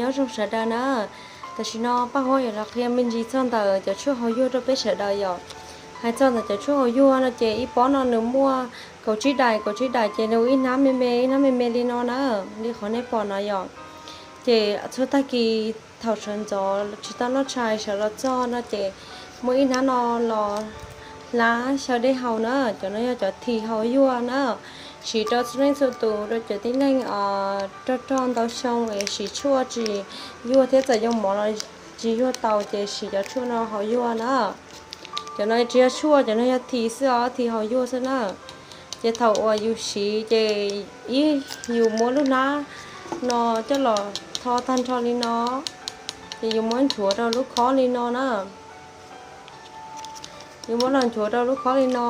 Nyob zoo sawv daws na, tam sim no Paj Huab yuav los qhia me ntsis txog ntawm cov tshuaj haus yuag rau peb sawv daws yom. Hais txog ntawm cov tshuaj haus yuag no ces ib pob no nws muaj kaum tsib daim, kaum tsib daim ces nws ua ib hnab me me, ib hnab me me li no na, li qhov nej pom no yom. Ces txhua tag kis thaum sawv ntxov tsis tau noj tshais sawv los txog no ces muab ib hnab no los hlab xyaw dej haus na. Cov no yog cov thim haus yuag na, siv rau txhua leej txhua tus, rau cov tib neeg rog rog ntau xyoo es siv tshuaj tsis yuag thiab txawm yoo mov los tsis yuag tau ces siv cov tshuaj no haus yuag na. Cov no tsis yog tshuaj, cov no yog thim xwb os, thim haus yuag xwb na. Ces thaum uas yus siv ces ib, yus muab lub hnab no coj los tho tag nrho li no, ces yus muab nchuav rau lub khob li no na. Yus muab los nchuav rau lub khob li no.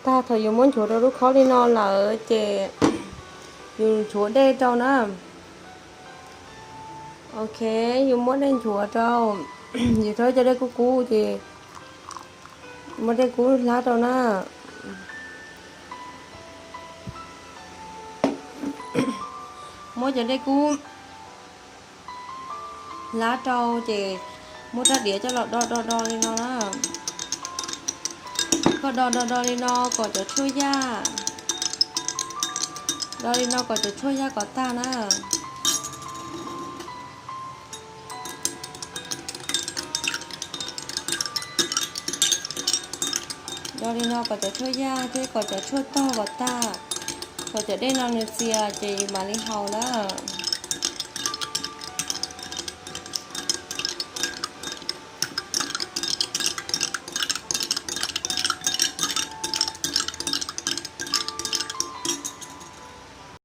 Tag thaum yus muab nchuav rau lub khob li no lawm ces yus nchuav dej rau na. Ok, yus muab dej nchuav rau, yus rhaub cov dej kub kub ces muab dej kub hlab rau na. Muab cov dej kub hlab rau ces muab rab diav coj los do do do li no na. Koj do do do li no kom cov tshuaj yaj, do li no kom cov tshuaj yaj kom tag na. Do li no kom cov tshuaj yaj thiab kom cov tshuaj tog kom tag, kom cov dej no nws txias ces yus mam li haus na.